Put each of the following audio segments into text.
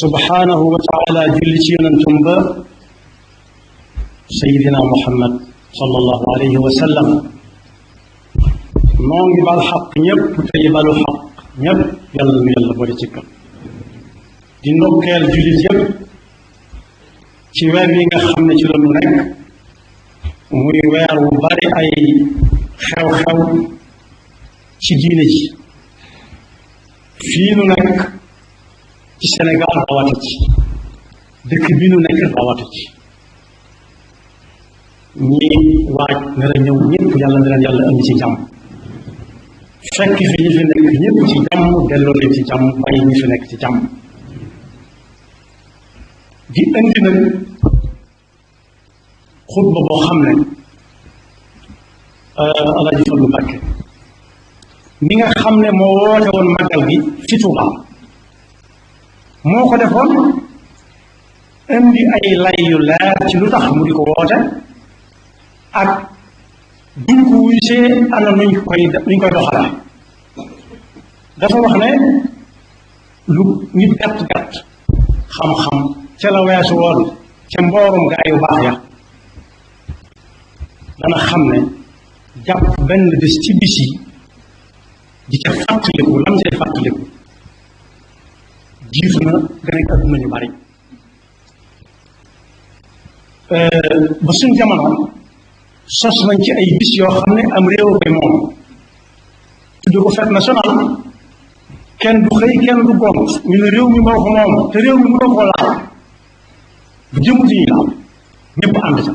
subhanahu wa taala julli ci yonentum ba sayidina muhammad sallallahu alayhi wa sallam noo ngi bal xaq ñépp tey balu xaq ñépp yàlla nu yàlla boole ci kam di ndokkeel jullit yépp ci weer wi nga xam ne ci la nu nekk muy weer wu bari ay xew-xew ci diine ji fii nu nekk ci Sénégal rawata ci dëkk bi nu nekk rawata ci ñi waaj nar a ñëw ñëpp yàlla na leen yàlla indi ci jàmm fekk fi ñi fi nekk ñëpp ci jàmm delloo leen ci jàmm bàyyi ñi fi nekk ci jàmm di indi nag xutba boo xam ne Alaaji Fallu Mbàkke mi nga xam ne moo woote woon màggal gi fi Tuuba moo ko defoon indi ay lay yu leer ci lu tax mu di ko woote ak duñ ko wuysee ana nuñ koy doxale dafa wax ne lu nit gàtt-gàtt xam-xam ca la weesu woon ca mboorum gaa yu baax ya dana xam ne jàpp benn bés ci bis yi di ca fàttaliku lam cay fàttaliku jiitu na gën a adduna ñu bari ba suñ jamono sos nañ ci ay bis yoo xam ne am réew koy moom tudde ko fête nationale kenn du xëy kenn du gont ñu ne réew mi moo ko moom te réew mi mënoo koo laal bu jëmut yi laal ñëpp ànd ca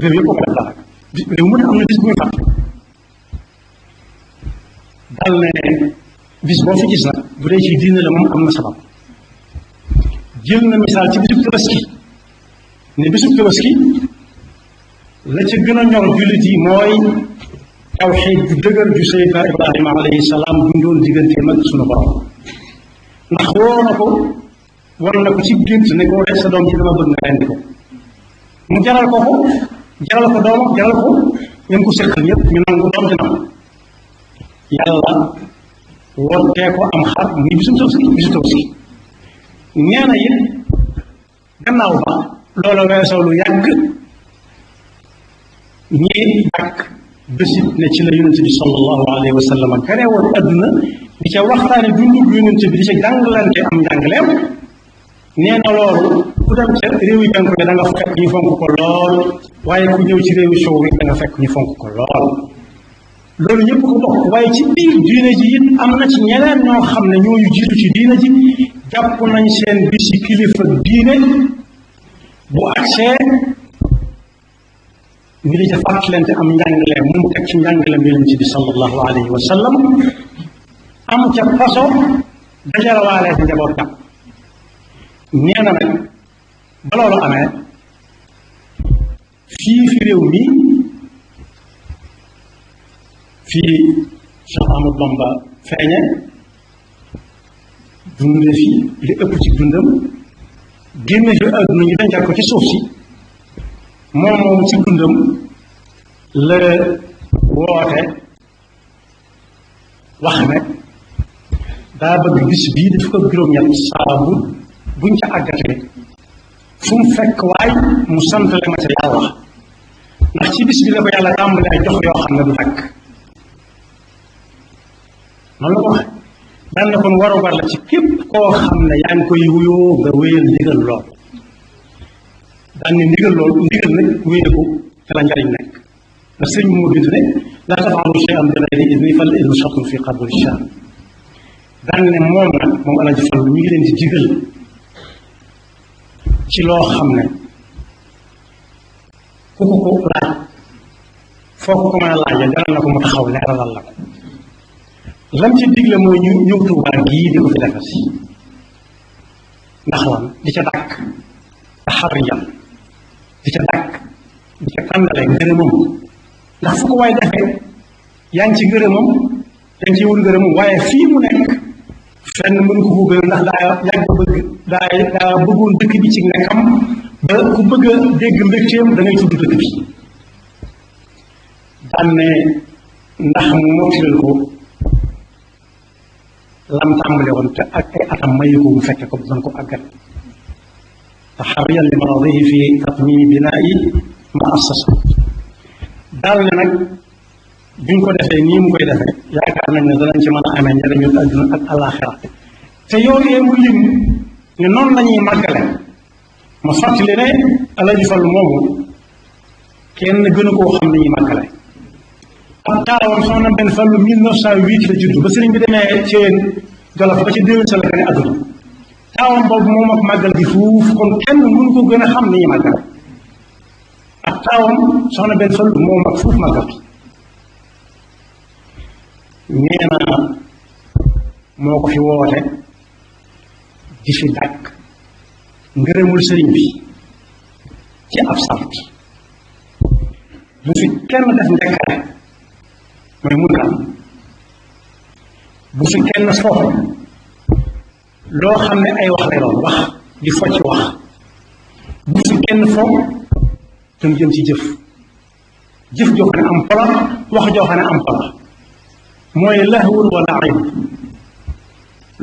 réew yëpp ko def daal réew mu ne am na bis bu muy fàtte dal ne bis boo fi gis nag bu dee ci diine la moom am na sabab jël na misaal ci bisub tabaski ne bisub tabaski la ca gën a ñor jullit yi mooy tawxiid ju dëgër ju Seydina Ibrahima alayhi salaam dundoon digganteem ak sunu borom ndax woo na ko war na ko ci gént ne ko rek sa doom ji dama bëgg nga rendi ko mu jaral ko jaral ko doomam jaral ko ñeen ko seqal ñëpp ñu nangu doom ci nam yàlla wootee ko am xar muy bisu tabaski nee na it gannaaw ba loola weesoo lu yàgg ñi ak bésit ne ci la yonent bi sallallahu alayhi wa sallam gane woon adduna di ca waxtaane dundug yonent bi di ca jàngalante am njàngaleem nee na loolu ku dem ca réew yi penku bi da nga fekk ñu fonk ko lool waaye ku ñëw ci réewu sow bi da nga fekk ñu fonk ko lool loolu ñëpp ko bokk waaye ci biir diine ji it am na ci ñeneen ñoo xam ne ñooyu jiitu ci diine ji jàpp nañ seen bisi kilifa diine bu agsee ñu di ca fàttalante am njàngaleem mu teg ci njàngaleem yonent bi sallallahu alayhi wa sallam am ca façon dajalawaaleet njaboot jàpp nee na nag ba loolu amee fii fi réew mi fii Cheikh Ahmadou Bamba feeñe dunde fi li ëpp ci dundam génne fi àdduna ñu dencal ko ci suuf si moom ci dundam la woote wax ne daa bëgg bis bii daf ko juróom-ñett saabu buñ ca àggatee fu mu fekk waay mu santale ma ca yàlla ndax ci bis bi la ko yàlla tàmbalee jox yoo xam ne du fekk noonu la ko waxee daan na kon war a war la ci képp koo xam ne yaa ngi koy wuyoo nga wéyal ndigal lool daan ne ndigal lool ndigal nag wéye ko te la njariñ nekk ndax sëñ bi moo bind ne laa tafaalu shay'an bi ghayri idni fal idnu shartun fi qabuli shaan daan ne moom nag moom Alaaji Fallu ñu ngi leen di digal ci loo xam ne ku ko laaj foo ko mën a laajee jaral na ko mu taxaw leeralal la ko lam ci digle mooy ñu ñëw Tuubaa gii di ko fi defar si ndax lan di ca dàkk taxariyam di ca dàkk di ca tàndale ngërëmam ndax fu ko waay defee yaa ngi ci ngërëmam yaa ngi ci wut ngërëmam waaye fii mu nekk fenn mënu ko ko gën ndax daa yàgg bëgg daa bëggoon dëkk bi ci nekkam ba ku bëgg a dégg mbégteem da ngay tudd dëkk bi daan ne ndax mu mottalal ko lam tàmbale woon te ak ay atam mayu ko mu fekke ko dana ko àggal taxariyan li maradihi fi tatmimi binaa'i ma assasa daal ne nag buñ ko defee nii mu koy defee yaakaar nañ ne danañ ci mën a amee njëriñu àdduna ak àllaaxira te yooyee mu lim ne noonu la ñuy màggale ma fàttali ne Alaaji Fallu moomu kenn gënu koo xam ne ñuy màggale ab taawam soxna benn Fallu 1908 la judd ba sëriñ bi demee ci Jolof ba ci déwén sa la gane àdduna taawam boobu moom ak màggal gi fuuf kon kenn mënu ko gën a xam ne ñuy màggale ab taawam soxna benn Fallu moom ak fuuf màggal gi nee na moo ko fi woote di fi dàkk ngërëmul sëriñ bi ci ab sart bu fi kenn def njëkkare mooy mun kam bu fi kenn foofu loo xam ne ay wax lay doon wax di focc wax bu fi kenn foofu te mu jëm ci jëf jëf joo xam ne am pola wax joo xam ne am pola mooy lahwun wa laib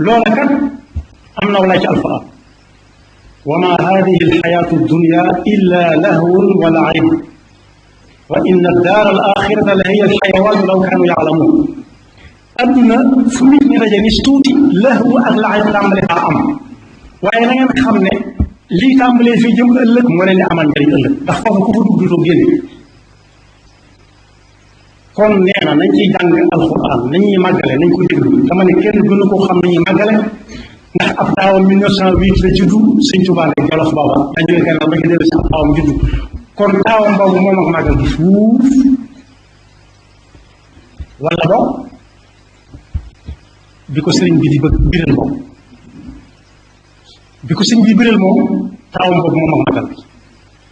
loola kat am na wala ci alquran wa ma hadihi alxayatu dunya illa lahwun wa laib wa inna daar al axirata la hiya alxayawan law kanu yaalamun adduna fu nit ñi daje ni tuuti lahwu ak laib tàmbale daa am waaye na ngeen xam ne lii tàmbalee fii jëm ëllëg moo leen di amal njëriñ ëllëg ndax foofu ku fa dugg dutoo génn kon nee na nañ ciy jàng alxuraan nañuy màggale nañ ko déglu dama ne kenn gënu koo xam nañuy màggale ndax ab taawam 1908 la juddu sëñ Tuubaa ne Jolof booba dañu leen gànnaaw ba ci dellu si ab taawam juddu kon taawam boobu moom ak màggal gi fuuf wala boog bi ko sëriñ bi di bëgg biral moom bi ko sëriñ bi biral moom taawam boobu moom ak màggal gi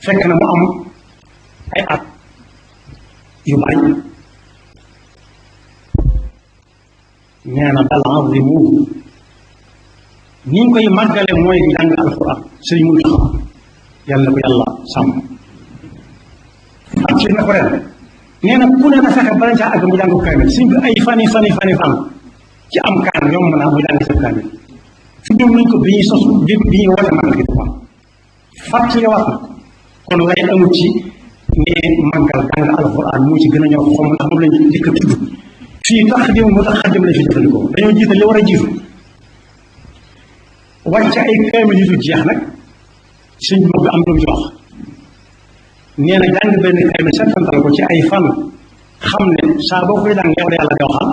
fekk na mu am ay at yu bari nee na bal azimuhu ni ñu koy màggale mooy di jàng alxuraan sëriñ Muntaxa yàlla ko yàlla sàmm ak ci na ko ren nee na ku ne na fexe bala caa àgg mu jàng kaamil sëriñ bi ay fan ci am kaan yomb naa mu jàng sa kaamil fi ñoom nañ ko bi ñuy sos bi ñuy woote màggal gi dafa fàttali wax na kon lay amul ci ne màggal jàng alxuraan moo ci gën a ñëw xom ndax moom lañ jëkk a tudd fii tax dim mu tax xadim lañ fi jëfandikoo dañoo jiite li war a jiitu wàcce ay kaamil yu du jeex nag sëñ bi am lu mu ci wax nee na jàng benn kaamil settantal ko ci ay fan xam ne saa boo koy jàng yow la yàlla di waxal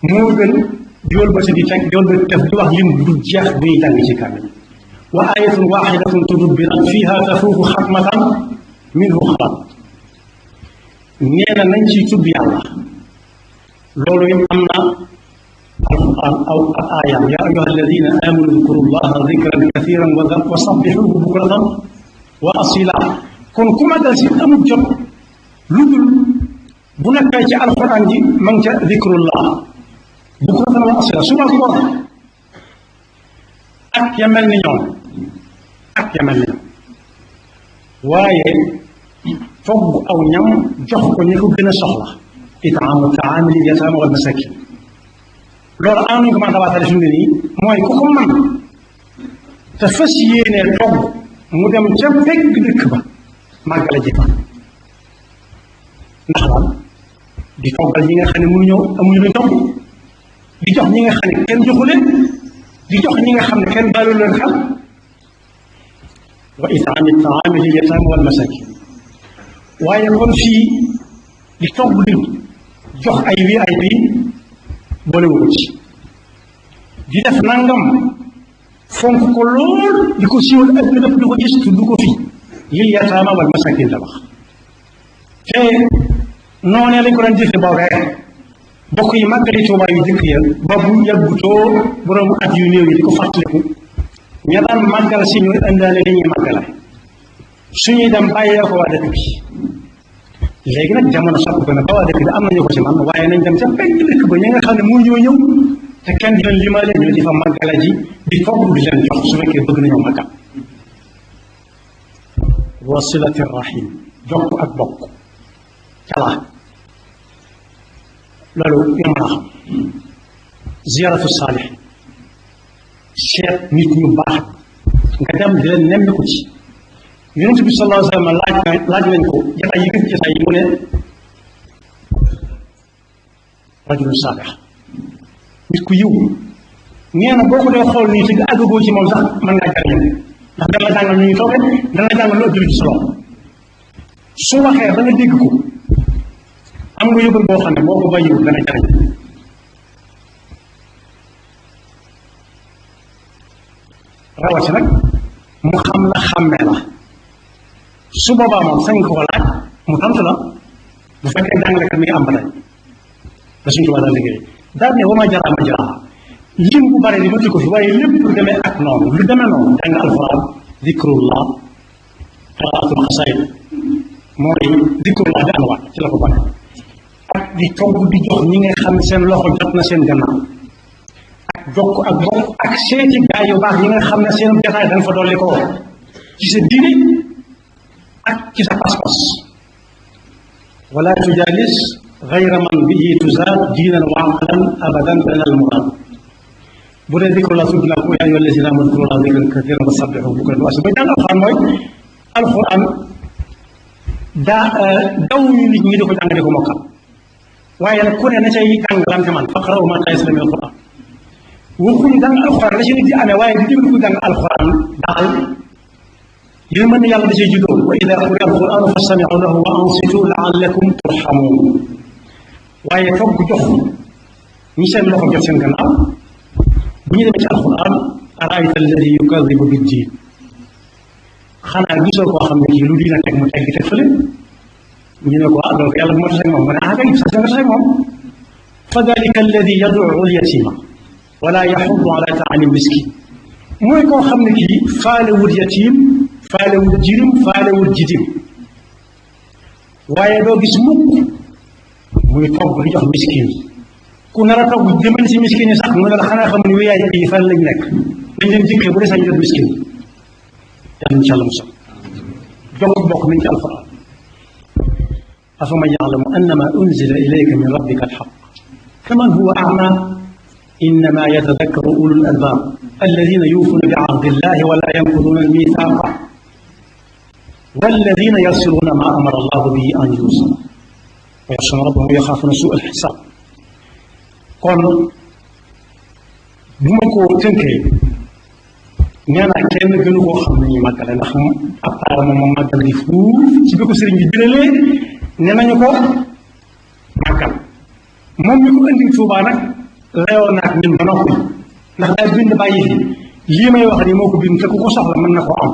moo gën diwol ba si di teg diwol ba def di wax lim du jeex bu ñuy jàng ci kaamil wa ayatun waxidatun tudubbirat fiha tafuufu xatmatan minhu xalat nee na nañ ciy tudd yàlla loolu it am na alquran aw ak aayam yaa ayyuha alladina amanu udkuru llaha dikran kathiran wa sabbixuhu bukratan wa asila kon ku magal si amul jot lu dul bu nekkee ci alquran ji ma ngi ca dikrullah bukratan wa asila suba ngoon ak ya mel ni ñoom waaye togg aw ñam jox ko ñi ko gën a soxla itaamu taami lil yataama wal masakin loolu am nañu ko mën a tabaatale fi mu ne nii mooy ku ko mën te fas yéenee togg mu dem ca pegg dëkk ba màggale ji fa ndax lan di toggal ñi nga xam ne mënuñoo amuñu luñ togg di jox ñi nga xam ne kenn joxu leen di jox ñi nga xam ne kenn bàyyilu leen xel wa itaami taami lil yataama wal masakin waaye kon fii di togg di jox ay VIP boolewu ko ci di def nangam fonk ko lool di ko siiwal ak lépp di ko gis tudd ko fi lil yataama wal masakin la wax te noonee lañ ko doon jëfe boobee bokk yi màggali Tuubaa yu jëkk ya ba bu yàggutoo borom at yu néew yi di ko fàttaliku ña daan màggal si ñooy indaale li ñuy màggale suñuy dem bàyyee ko waa dëkk bi léegi nag jamono sàpp ko ne ba waa dëkk bi am nañu ko ci man waaye nañ dem ca pegg dëkk ba ñi nga xam ne moo ñoo ñëw te kenn di leen limaale ñu di fa màggala ji di togg di leen jox su fekkee bëgg nañoo màggal wasilati rahim jokk ak bokk calaa loolu yomb naa xam ziyaratu saalih seet nit ñu baax nga dem di leen nemmiku ci yonent bi sallallahu alayhi wa sallam laaj nañ ko jataay yi gën ci jataay yi mu ne rajulun saalih nit ku yiw nee na boo ko dee xool nii te nga àggagoo ci moom sax mën ngaa jariñ ndax dana la jàngal nu ñuy toogee dana la jàngal lu ëpp ci solo su waxee ba nga dégg ko am nga yóbbal boo xam ne boo ko bàyyiwul dana jariñ rawati nag mu xam la xàmmee la su boobaa moom sañ ko laaj mu tontu la bu fekkee jàngalekat mi ngi am ba tey da suñ tubaab daal liggéey daal ne wama jaraa ma jaraa lim bu bare li ma ko fi waaye lépp lu demee ak noonu lu demee noonu jàng alxuraan dikrullah qiraatul xasaayid mooy dikrullah di anwaat ci la ko bare ak di togg di jox ñi nga xam seen loxo jot na seen gannaaw ak jokk ak bokk ak seeti gaay yu baax yi nga xam ne seen jataay da nga fa dolli ko ci sa diine ak ci sa pas-pas wala tujalis gayra man bihi tuzaad diinan wa aqlan abadan lana al murad bu dee dikrullah tudd naa ko yaa ayyuha allazina amanu udkurullah dikran kathiran wa sabbihu bukratan wa asiila ba jàng alxuraan mooy alxuraan daw ñu nit ñi di ko jàng di ko mokkal waaye nag ku ne na cay jàng lam ca man faqra'u maa tayassara mina alxuraan waxuñu jàng alxuraan la ci nit di amee waaye di déglu ko jàng alxuraan daal yéen mën na yàlla da cee juddoo wa idaa quri'a alxuraanu fastami'uu lahu wa ansituu la'allakum turhamuun waaye toog jox ñi seen loxo jot seen gannaaw bu ñu demee ci alxuraan araayta alladi yukadibu biddiin xanaa gisoo koo xam ne kii lu diina teg mu teggi teg fële ñu ne ko ah loolu yàlla bu ma taseeg moom mu ne ah kay sa nga taseeg moom fa dalika alladi yad'u al-yatiima wala yaxuddu ala ta'aami miskin mooy koo xam ne kii faalewul yatiim faalewul jirim faalewul jitim waaye doo gis mukk muy togg di jox miskin ku nar a togg jëmale si miskin yi sax mu ne la xanaa xam ne wéyaay yi fan lañ nekk dañ leen jikkee bu dee sañ jot miskin yàlla incha allah musal jokk bokk nañ ci alquran afaman ya'lamu annama unzila ilayka min rabbika alhaq kaman huwa a'ma innama yatadakkaru ulul albab alladina yufuna bi ahdi illahi wala yanquduna almithaqa walladina yasiluna ma amara allahu bihi an yusal wa yaxshawna rabbahum wa yaxaafuna suu alxisaab kon bu ma ko tënkee nee naa kenn gënu koo xam ne ñuy màggale ndax ab taara moom màggal gi fuuf ci bi ko sëriñ bi biralee ne nañu ko màggal moom mi ko indi Tuubaa nag layoo naag ñun ba noppi ndax daal bind bàyyi fi lii may wax ni moo ko bind te ku ko soxla mën na koo am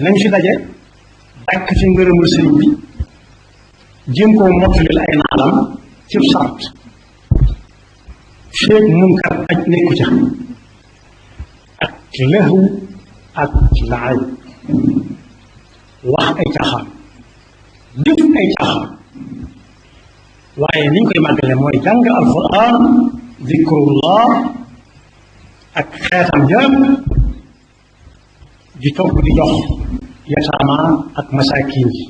nañ fi daje dàkk ci ngërëmul sëriñ bi jéem koo mottalil ay naalam ci sart feeg munkar aj nekku ca ak lëxu ak laay wax ay caaxaan jëf ay caaxaan waaye niñ koy màggale mooy jàng alquran zikrullah ak xeetam jëm di togg di jox yataama ak masaakin yi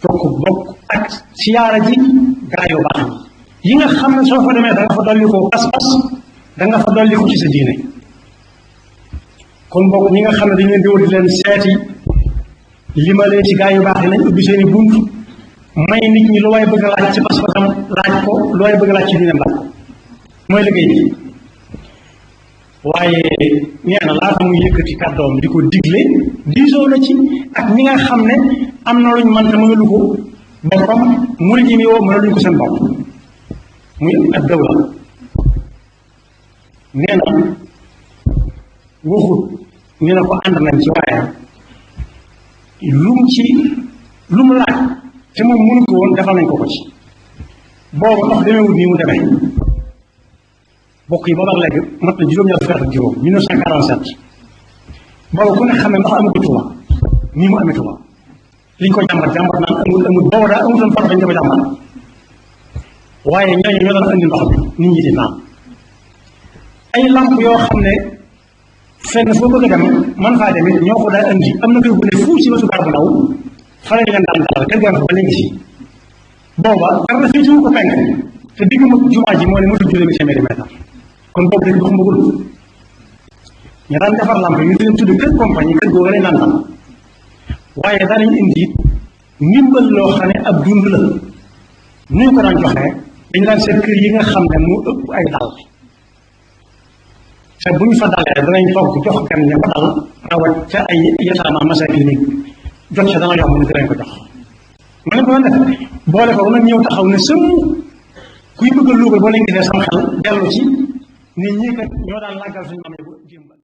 jokk bokk ak siyaara ji gaa yu baax yi nga xam ne soo fa demee da nga fa dolli ko pas-pas da nga fa dolli ko ci sa diine kon bokk ñi nga xam ne dañu leen di wër di leen seeti limalee ci gaa yu baax yi nañ ubbi seeni bunt may nit ñi lu waay bëgg a laaj ci pas-pasam laaj ko lu waay bëgg a laaj ci diine laaj ko mooy liggéey bi waaye nee na laata muy yëkkati kàddoom di ko digle diisoo na ci ak ñi nga xam ne am na luñ mën te mënalu ko boppam murid yi mi woo mënaluñ ko seen bopp muy ak dawla nee na waxut ñu ne ko ànd nañ ci waaye lu mu laaj te moom mënu ko woon defal nañ ko ko ci boobu ndox demeewut nii mu demee bokk yi boobaak léegi mat na juróom-ñaar fukki at ak juróom 1947 boobu ku ne xam ne ndox amul Tuuba nii mu amee Tuuba liñ ko jàmbat naan amul boobu daa amutoon far dañ ko jàmbat waaye ñooñu ñoo doon andi ndox bi nit ñi di naan ay lamp yoo xam ne fenn foo bëgg a dem man faa demit ñoo ko daa andi am na kër bu ne fuuf ci wetu garab bu ndaw fa lañ leen daan dalal kër gaa fa ba léegi si booba dara féetewu ko penk te diggu ma jumaa ji moo ne motul juróomi téeméeri mètre kon boobu dañ ko xamagul ñu daan defar lamp yi ñu leen tudd kër compagnie kër googu lañ naan tam waaye daanañ indi it ndimbal loo xam ne ab dund la nu ñu ko daan joxee dañu daan seet kër yi nga xam ne moo ëpp ay dal te bu ñu fa dalee danañ togg jox gan ña ko dal rawat ca ay yataama masakin yi jot ca dana yomb ni dinañ ko jox ma ne ko def boole ko nag ñëw taxaw ne sëmm kuy bëgg a luugal boo leen gisee sam xel dellu ci nit ñi kat ñoo daan làggal suñu maam yi bu